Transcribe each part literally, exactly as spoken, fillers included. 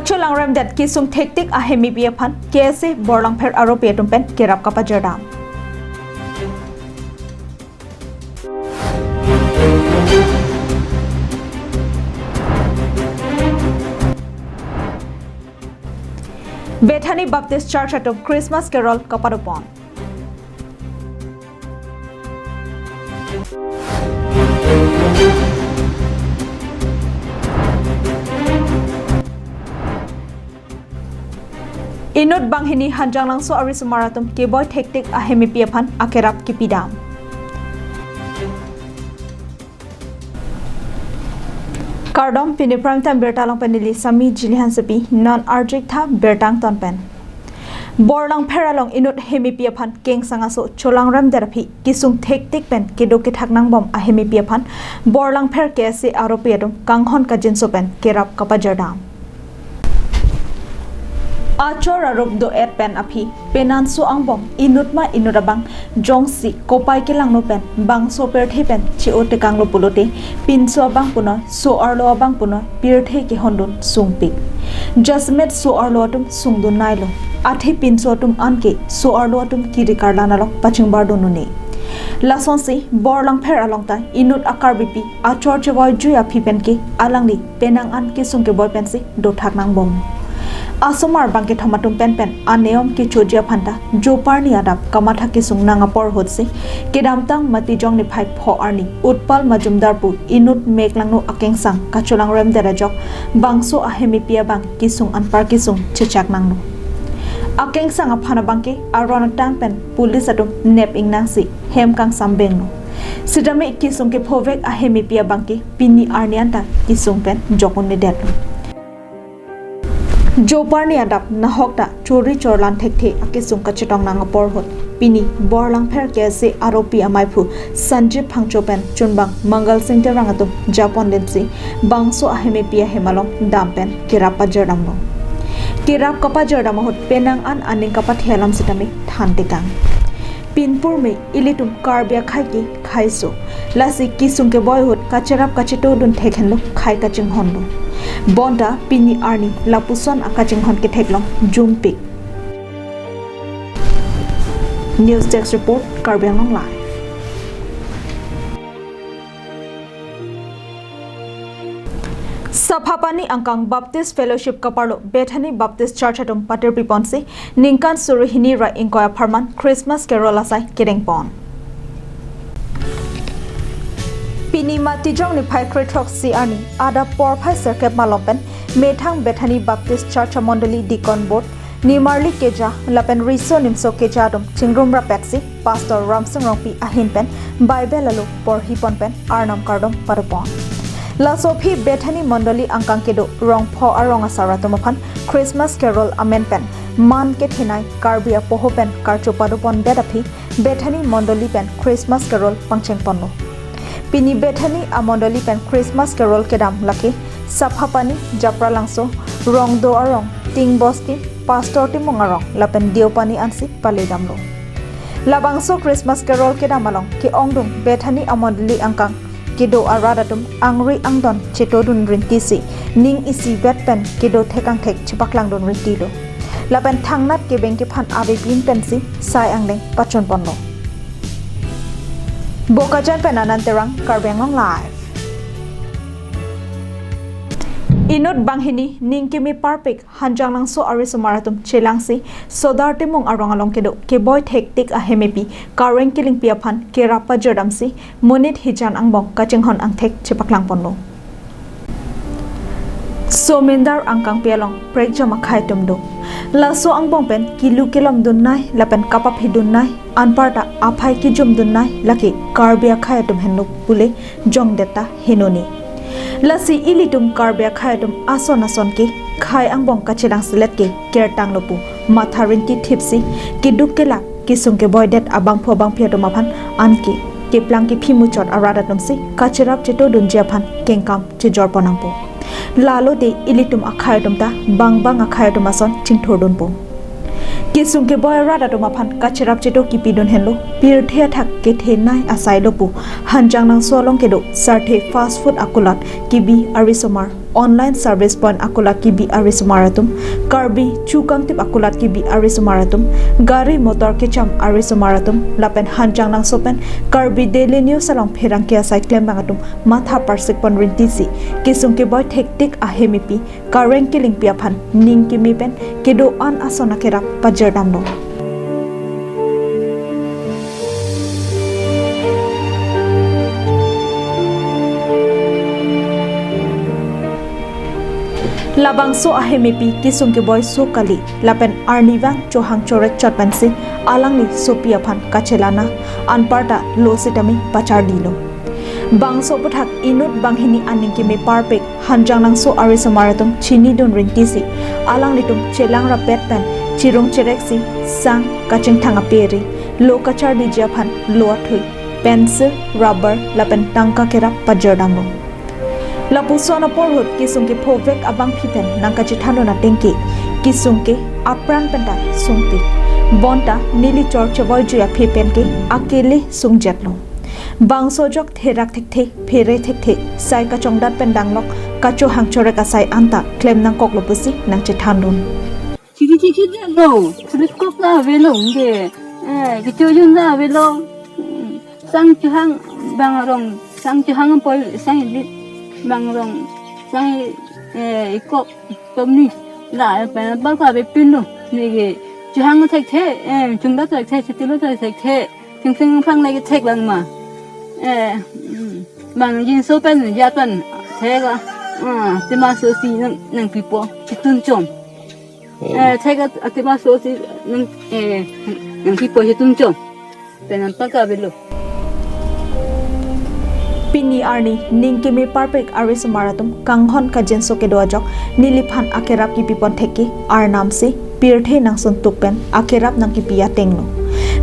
Cholangrem det kisung thektik ahem epi aphan K S A Borlangpher aropi atum pen kerap kapajir dam. Bethany Baptist Church atum Christmas Carol kapadopon. Inut banghini Hanjanglangso arisomar atum keboi thektik ahem epi aphan akerap kipidam. Kardom, pini Prime Time birta along pen neli Sami Jili Hansepi, non arjik tha birta angton pen. Borlangpher along inut hem epi aphan kengsang aso cholangrem det aphi kisung thektik pen kedo kethak nangbom ahem epi aphan Borlangpher K S A aropi atum kanghon kajinso pen kerap kapajir dam. Achor arup do-et pen aphi penang so angbong inut ma inut abang jongsi kopai kelangno pen bangso pirthe pen che-o tekanglo pulote pinso abang punoi, so-arlo abang punoi pirthe kehondun sungpik. Jasemet so-arlo atum sungdunnailo, athe pinso atum anke so-arlo atum kiri karlan along pachingbardun un-e. Lasonsi Borlangpher along ta inut a-Karbipi achor chevoi jui aphi penke alangli penang an kisung keboi pensi dothak nangbom. Asomar bangkethom atum penpen aniyom kechoji aphan ta Joparni adap kamatha kisung nang apor ahutsi kedamtang Matijong niphai pho arni Utpal Majumdar pu inut mek langno akengsang kacholangrem det ajok bangso ahem epi abang kisung anpar kisung chechak nanglo. Akengsang aphan abangke aron atang pen police atum nep ingnangsi hem kangsam benglo. Sitame kisung kephovek ahem epi abangke pini arni anta kisung pen jok un-edetlo. Joparni adap nahok ta chori chorlan thekthe akisung kachetong nang apor ahut pini Borlangpher K S A aropi amaiphu Sanjib Phangcho pen chunbang Mangal Sing Terang atum japon densi bangso ahem epi ahem along dam pen kerap pajir damlo. Kerap kapajir dam ahut penang an aning kapathe alam sitame than tekang. Pinpur me ilitum Karbi akhai ke khaiso. Lasi kisung keboi ahut kacherap kachetodun thek henlo khai kachinghonlo. Bonta pini arni lapuson akachinghon ketheklong jumpik. News Desk Report, Karbi Anglong Live. Saphapani angkang Baptist Fellowship kaparlo Bethany Baptist Church atum patirpiponsi ningkan suri hini ra ingkoi apharman Christmas Carol asai kedengpon. Pini Matijong niphai krethrok si arni adap porphai serkep malom pen methang Bethany Baptist Church amondoli Deacon Board, nimarli keja lapen riso nimso keja atum chingrum rapetsi Pastor Ramsing Rongpi ahin pen Bible alo porhipon pen Arnam kardom padopon. Laso aphi Bethany mondoli angkang kedo rong pho arong asar atum aphan Christmas Carol amen pen man kethenei Karbi apoho pen karcho padopon det aphi Bethany mondoli pen Christmas Carol pangchengponlo. Pini Bethany amondoli pen Christmas Carol kedam lake Saphapani, Japralangso, Rongdo arong, Tingbostim, Pastor Timung arong lapen Deopani ansi paledamlo. Labangso Christmas Carol kedam along ke-ongdung Bethany amondoli angkang kedo arat atum angri angdon chetodun rintisi ning isivet pen kedo thek angthek chepaklangdun rintilo. Lapen thangnat kebeng kephan avepin pensi sai angdeng pachonponlo. Bokajan pen Anand Terang, Karbi Anglong Live. Inut banghini ning keme parpik Hanjanglangso arisomar atum chelangsi Sodar Timung arong along kedo keboi thektik ahem epi Kareng Kelingpi aphan kerap pajir damsi monit hijan angbong kachinghon angthek chepaklangponlo. Somindar angkangpi along prekjam akhai atum do. Laso angbong pen kilu kelom dunnei lapen kapaphi dunnei anparta aphai kijum dunnei lake Karbi akhai atum henlo pule jongdet ta henone. Lasi ilitum Karbi akhai atum ason ason ke khai angbong kachelangselet ke kertanglo pu matha rinti thipsi keduk kelak kisung keboidet abangphu abangphi atum aphan anke keplang kephi muchot arat atumsi kacherap chetodunji aphan kengkam chejorpon nangpo. Lalote ilitum akhai atum ta bangbang akhai atum ason chingthurdunpo. Kisung keboi arat atum aphan kacherap cheto kipidun henlo pirthe athak kethenei asailo pu Hanjanglangso along kedo Sarthe Fast Food akulot kebi arisomar Online service point akulat kebi arisomar atum, Karbi chukangtip akulat kebi arisomar atum, gari motor kecham arisomar atum, lapen Hanjanglangso pen Karbi Daily News along pherangke asai klembang atum matha parsik pon rintisi, kesung keboi thektik ahemepi, kareng kelingpi aphan ning keme pen kedo-an ason akerap pajirdamlo. Labangso ahemepi kesung keboi so kali, lapen arnivang chohang chorek chot pensi alangli sopi aphan kachelang, anparta lo sitame pachardilo. Bangso aputhak inut banghini aning keme parpik Hanjanglangso arisomar atum chinidun rintisi, alanglitum chelang rapet pen chirung chereksi sang kachingthang aperi, lo kacharliji aphan lo athui, pencil, rubber lapen tangka kerap pajirdamlo. Lapuson apor ahut kesung kephovek abangpi pen nangkachethandun ateng ke, kesung ke apran penta sungpik. Bonta neli chor chevoi jui aphi pen ke akele sungjetlo. Bangso ajok therak thekthe, phere thekthe, sai kachongdat pen danglok kachohang chorek asai anta klem nangkoklo pusi nangchethandun. Chiri chiri lo, chiri kok la avelo nge. Eh, kicho jun la avelo. Hmm, sang chohang bang arong, sang chohang poi, sang ilit bang arong, sang i-, eh, ikok pemni la pen ba ka be pin lo. Neke chohang thekthe, eh, chungda thekthe, chetilo thekthe. Sing sing phang lagi theklang ma. Eh, hmm, bang jinso pen jat pen thek a. Ah, tema so si nang, nangpipo, chetun chom. Eh, thek a, tema so si nang, eh, nangpipo chetun chom. Pen anparta avelo. Pini arni ning keme parpik arisomar atum kanghon kajinso kedo ajok neliphan akerap kepipon thek ke arnam si pirthe nangsun tuk pen akerap nangkepi atenglo.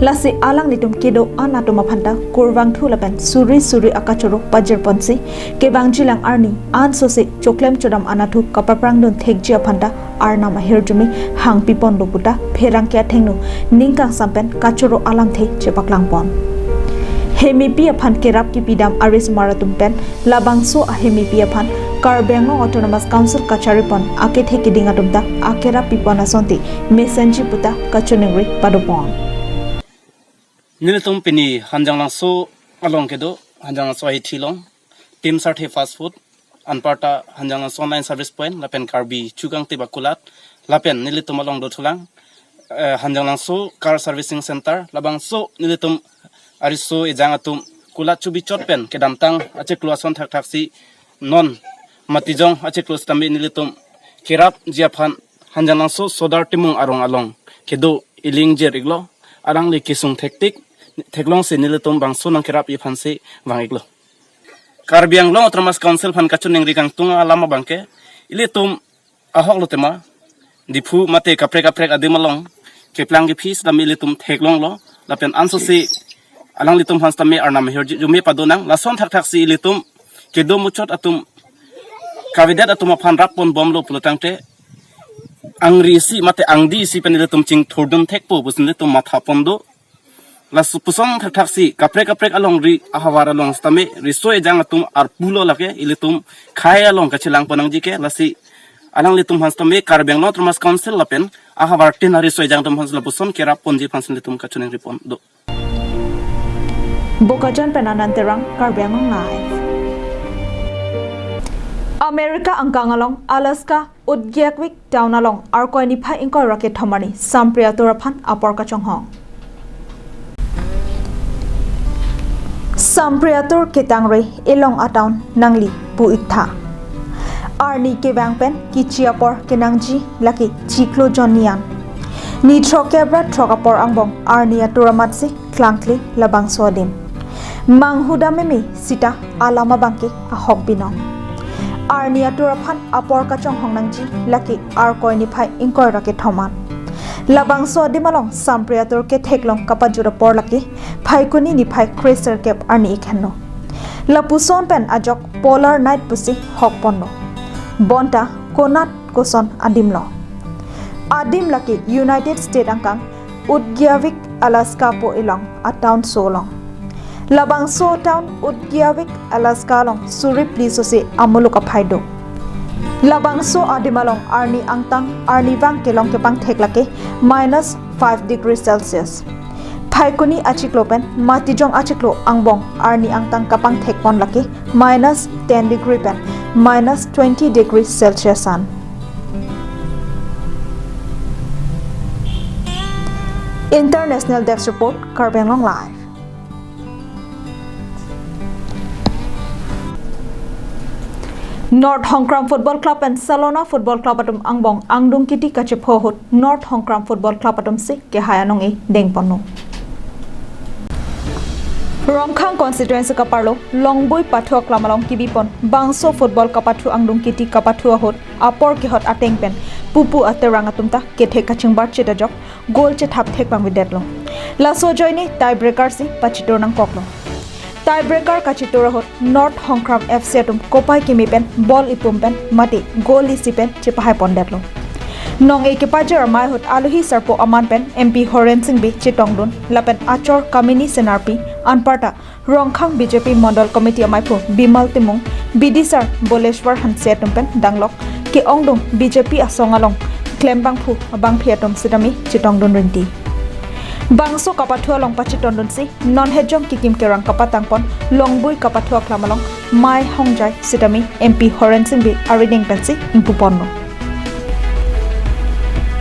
Lasi alanglitum kedo-an atum aphanta kurvangthu lapen suri suri akachoro pajirponsi kevangjilang arni anso si choklem chodam anatthu kapaprangdun thekji aphanta arnam ahirjume hangpiponlo puta pherangke athengno ning kangsam pen kachoro alamthe chepaklangpon. Hemepi aphan kerap kepidam arisomar atum pen labangso ahemepi aphan Karbi Anglong Autonomous Council kacharipon akethe keding atum ta akerap pipon asonte mesenji puta kachiningri padopon. Nelitum pini Hanjanglangso along kedo, Hanjanglangso ahithi along, Tim Sarthe Fast Food, anparta Hanjanglangso online service point, lapen Karbi chukangtip akulat, lapen nelitum along dothulang, eh, Hanjanglangso Car Servicing Center, labangso nelitum ariso ejang atum kulat chubi chot pen kedamtang achiklo ason thakthak si non matijong achiklo sitame nelitum kerapji aphan Hanjanglangso Sodar Timung arong along kedo elingjir iklo, alangli kesung thektik theklongsi nelitum bangso nangkerapji aphansi vang iklo. Karbi Anglong Autonomous Council aphan kachiningri kangtung alam abangke, ilitum ahoklo tema, Diphu mate kaprek kaprek adim along keplang kephi sitame ilitum theklonglo, lapen anso si alanglitum aphan sitame arnam ahirjume padonang, lason thakthak si ilitum kedo muchot atum kavedet atum aphan rappon bomlo pulotangte, angri isi mate angdi isi pen ilitum chingthurdun thekpo pusi nelitum mathapon do. Laso puson thakthak si kaprek kaprek alongri ahavar along sitame riso ejang atum arpulo lake, ilitum khei along kachelangpon nangji ke, lasi alanglitum aphan sitame Karbi Anglong Autonomous Council lapen ahavar tin ariso ejang atum aphan lapuson kerapponji aphansi nelitum kachiningripon do. Bokajan pen Anand Terang, Karbi Anglong Live. America angkang along Alaska Utqiagvik town along Arkoi niphai ingkoi ra kethom arni Sampri atur aphan apor kachonghong. Sampri atur ketangre elong atown nangli pu-iktha. Arni kevang pen kechi apor kenangji lake chiklo jon ni an. Ni throkkep ra throk apor angbong arni atur amatsi klangkle labangso adim. Manghu dam meme sita alam abangke ahok binong. Arni atur aphan apor kachonghong nangji lake Arkoi niphai ingkoi ra kethom an. Labangso adim along Sampri atur ketheklong kapajut apor lake Phaikuni niphai kresirkep arni ik henlo. Lapuson pen ajok polar night pusi hokponlo. Bonta konat koson adim lo. Adim lake United States angkang Utqiagvik, Alaska pu elong atown so along. Labangso town Utqiagvik, Alaska along suri phli sose amuluk aphai do. Labangso adim along arni angtang arnivang kelong kepangthek lake minus five degree Celsius. Phaikuni achiklo pen Matijong achiklo angbong arni angtang kapangthekpon lake minus ten degree pen minus twenty degree Celsius an. International Desk Report, Karbi Anglong Live. North Hongkram Football Club and Salona Football Club atum angbong angdung kiti kachepho ahut North Hongkram Football Club atumsi kehai anong-e dengponlo. Rongkhang constituency kaparlo Longbui Pathu aklam along kibipon bangso football kapathu angdung kiti kapathu ahut apor kehot ateng pen pupu aterang atum ta kethe kachingbar chit ajok goal chethap thek pangvedetlo. Laso ajoine tie breaker si pachitur nangkoklo. Tie breaker kachitur ahut North Hongkram F C atum kopai kimi pen ball ipum pen mate goal isi pen chepahaipondetlo. Nong-e kepajir amei ahut alohi sarpo aman pen M P Horen Sing Bey chetongdun lapen achor Kamini Senarpi anparta Rongkhang B J P Mondol Committee amaiphu Bimal Timung, B D sir Boleshwar Hanse atum pen danglok ke-ongdung B J P asong along klembangphu abangpi atum sitame chetongdun rinti. Bangso kapathu along pachetongdunsi non hejong kikim kerang kapatangpon Longbui kapathu aklam along mei hongjai sitame M P Horen Sing Bey arideng pensi ingpuponlo.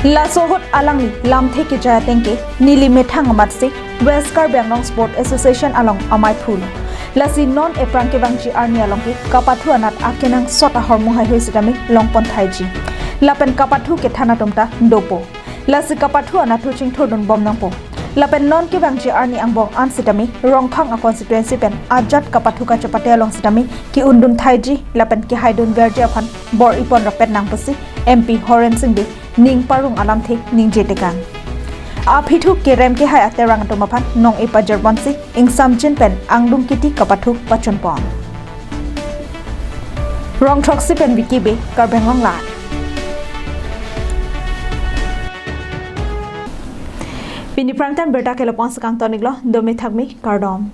Laso ahut alangli lamthe kejai ateng ke neli methang amatsi West Karbi Anglong Sport Association along amaiphulo. Lasi non ephrang kevangji arni along ke kapathu anat akenangsot ahormu haihui sitame longpon thaiji. Lapen kapathu kethan atum ta dopo. Lasi kapathu anatthu chingthurdunbom nangpo. Lapen non kevangji arni angbong an sitame Rongkhang a constituency pen ajat kapathu kachepate along sitame ke-undun thaiji lapen kehaidunverji aphan bor-ipon rapet nang pusi M P Horen Sing Bey ning parong alamthe ningje tekang. Aphi thu kerem kehai aterang atum aphan nong-e pajirponsi ingsamjin pen angdung kiti kapathu pachunpon. Rongthroksi pen Vicky Bey, Karbi Anglong Live. Pini prangtan birta ke lapu-an si kangton-iklo, dome thakme, kardom.